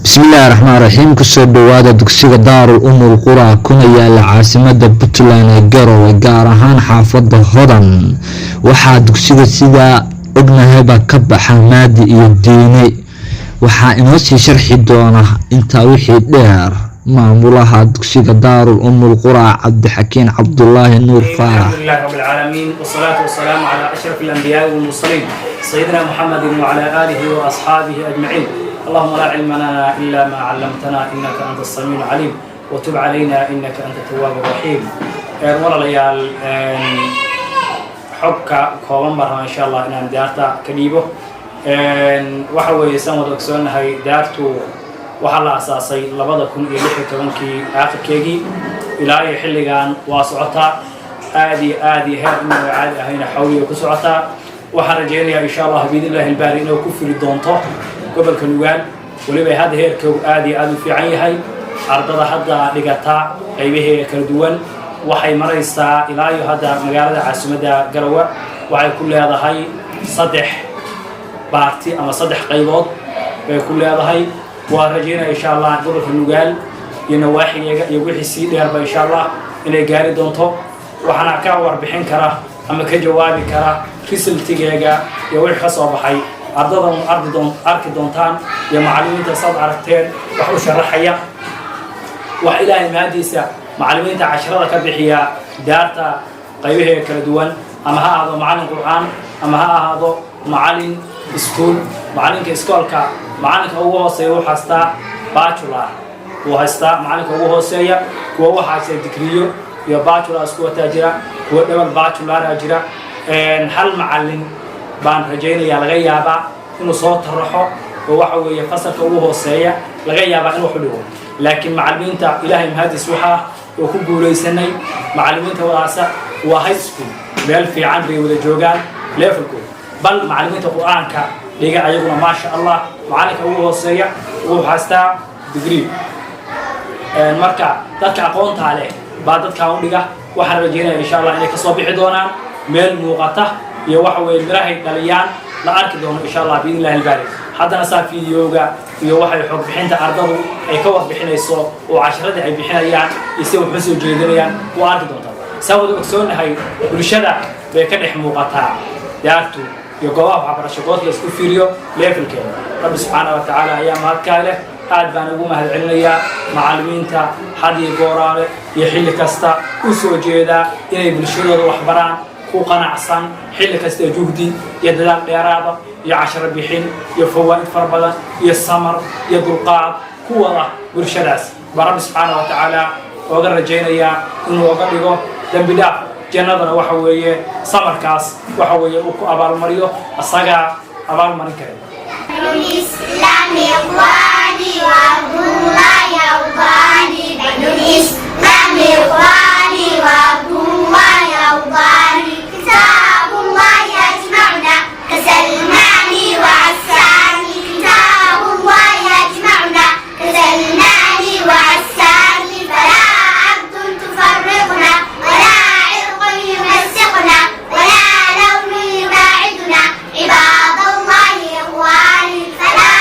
Bismillaahi raxmaan raxiim. Kusoo dhawaada dugsiga Daarul Umul Qura, kuna yaala caasimada Puntland ee Garowe, gaar ahaan xaafada Hodan. Waxaa dugsiga sidaa ognahayba ka baxa maadi iyo diini. Waxaa inoo sii sharxi doona intaa wixii dheer maamulaha dugsiga Daarul Umul Qura, Cabdixakiin Cabdulaahi Nuur Faarax. الحمد لله رب العالمين، والصلاة والسلام على أشرف الأنبياء والمرسلين، سيدنا محمد وعلى آله وأصحابه أجمعين. اللهم لا علم لنا إلا ما علمتنا، إنك أنت السميع العليم، وتب علينا، إنك أنت التواب الرحيم. Walaalayaal, xogka kooban baan rabaa insha Allah inaan daarta ka dhiibo. Waxa weeye, saan wada ogsoonahay, daartu waxaa la asaasay 2016-kii aakhirkeegii. Ilaa iyo xilligan waa socotaa aad iyo aad iyo heer inuu caadi ahayna xawliga ku socotaa. Waxaan rajaynayaa insha Allah biidn illahi albaari inuu ku firi doonto gobolka Nugaal. Weliba hadda heerkoogu aad iyo aad u fiican yahay. Ardada hadda dhigata qaybaheeda kala duwan waxay maraysaa ilaa iyo hadda magaalada caasimadda Garowe waxay ku leedahay saddex baarti ama saddex qaybood bay ku leedahay. Waan rajaynaya insha Allah gobolka Nugaal iyo nawaaxigeega iyo wixii sii dheerba insha Allah inay gaari doonto. Waxaana ka warbixin kara ama ka jawaabi kara resultigeega iyo wixii ka soo baxay ardada ardi doon arki doontaan iyo macallimiinta saad aragteen wax u sharaxaya. Wax Ilaahay mahadiisa, macallimiinta casharada ka bixiya daarta qaybaheega kala duwan, ama ha ahaado macallin Qur'aan ama ha ahaado macallin iskuul, macallinka iskoolka, macallinka ugu hooseeya wuxuu haystaa bachelor wuu haystaa macallinka ugu hooseeya. Kuwa waxaa jira digriyo iyo bachelor isku wataa jira, kuwa double bachelor jira. Hal macallin baan rajaynayaa laga yaabaa inuu soo taraxo oo waxa weeye fasalka ugu hooseeya laga yaabaa inuu dhigo. Laakiin macallimiinta, Ilaahay mahadis, waxaa oo ku guulaysanay macallimiinta wadaasa waa high school, meel fiican bay wada joogaan levelkooda. Bal macallimiinta Qur-aanka dhiga ayaguna, maasha Allah, macallinka ugu hooseeya wuxuu haystaa degree. Marka dadka aqoontaa leh baa dadkaa u dhiga. Waxaan rajeynaya insha Allah inay kasoo bixi doonaan meel muuqata iyo waxa weeye mirahay dhaliyaan la arki doono insha Allah biidn illahi albaari. Haddana saa videoga iyo waxay xog bixinta ardadu ay ka warbixinayso oo casharadii ay bixinayaan iyo si wax u soo jeedinayaan waa arki doontaa. Saa wada ogsoonahay, bulshada bay ka dhex muuqataa daartu iyo goobaha waxbarasho goodka isku fiiriyo levelkeeda. Rabbi subxaana wa tacaala ayaa mahadkaa leh. Aad baan ugu mahad celinayaa macallimiinta had iyo gooraale iyo xilli kasta u soo jeedaa inay bulshadooda wax baraan, ku qanacsan xilli kasta juhdi iyo dadaal dheeraada iyo casharo bixin iyo fawaa'id fara badan iyo samar iyo dulqaad ku wada bulshadaas. Baa Rabbi subxaana wa tacaala ooga rajaynayaa inuu oga dhigo dembi dhaaf, jannadana waxa weeye samarkaas waxa weeye uu ku abaalmariyo, asagaa abaalmarin kara. الإسلام إخواني وأرض الله أوطاني. بنو الإسلام إخواني وأرض الله أوطاني. كتاب الله يجمعنا كسلمان وعسان. كتاب الله يجمعنا كسلمان وعسان. فلا عبد تفرقنا، ولا عرق يمزقنا، ولا لون يباعدنا. عباد الله إخواني. فلا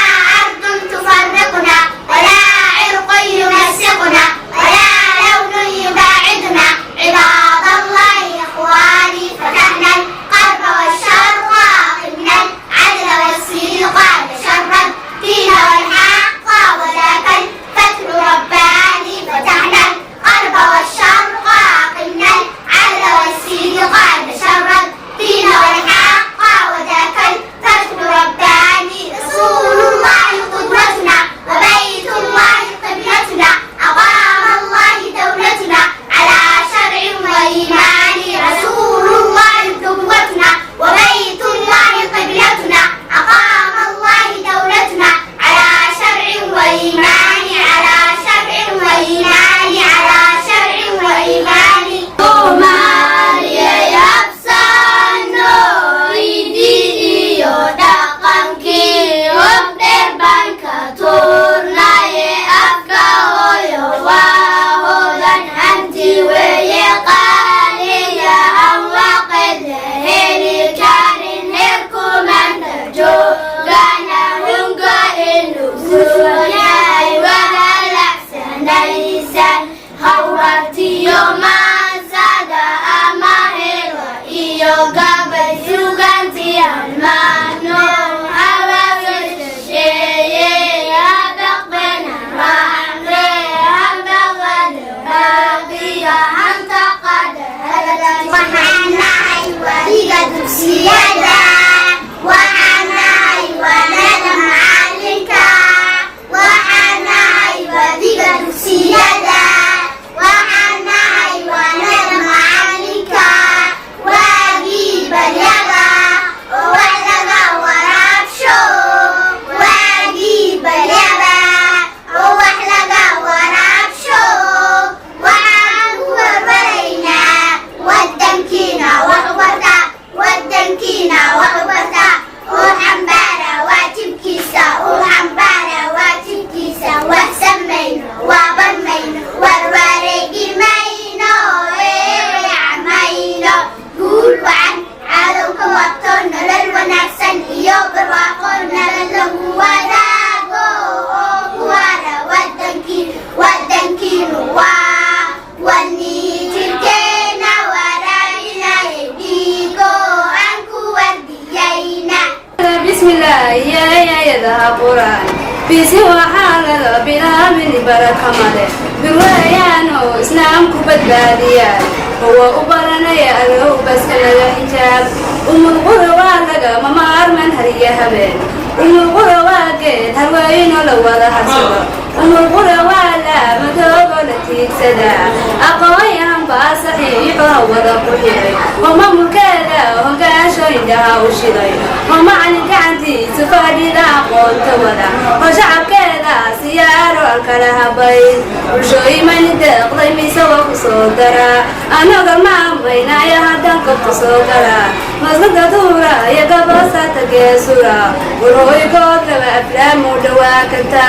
Bisi waxaa laga bilaabin baraka male birweeyaan oo Islaamku badbaadiyaan huwa u baranaya Allow baska laga xijaab. Umulqura waa lagama maarman hariya habeen. Umulqura waa geed harweyno la wada harsado. Umulqura waa laamadoogo la tiigsadaa. Aqoonyahan baa saxiixo hawada ku xiray oo maamulkeeda hogaasho indhaha u shiday oo macalin gacantiisa fadhida aqoonta wada oo shacabkeeda siyaaro alkala habayn. Bulshooyimani deeqday mise waa ku soo daraa anaga maamaynaya haddan kobta soo gala maslada tuura iyo gabasata geesura warhooygood laba aflaamu dhawaa karta.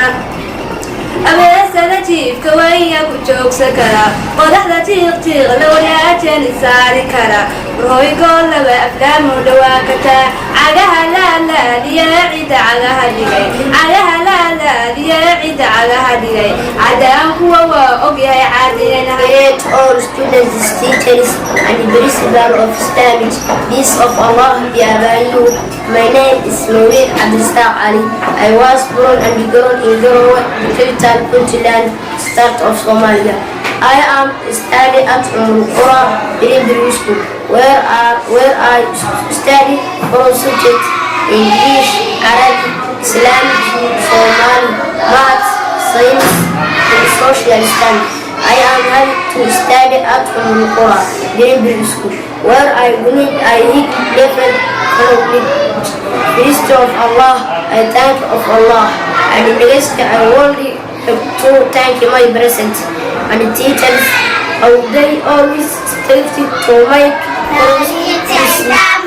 Abeesada jiifka waya ku joogsan kara, qodaxda jiiq jiiq la wanaajani saari kara. Warhooygood laba aflaamu dhawaa karta. Cagaha laalaadiya cidda cagaha dhigay, cagaha laalaadiya cidda cagaha dhigay, cadaan kuwa waa ogyahay caadinanahay. Greet all students, teachers, and the principal of Islamic. Peace of Allah be upon you. My name is Mawlid Abdulsaq Ali. I was born and grown in Garowe, the capital Puntland, state of Somalia. I am studying at Umm Qura Primary School, where I study four subjects: English, Arabic, Islamic, Somali, Maths, Science, and Social Studies. I am happy to study at Umm Qura Primary School, where I hit different knowledge. First of Allah, I thank of Allah, and next I want to thank my parents and teachers, how they always strive to make Thank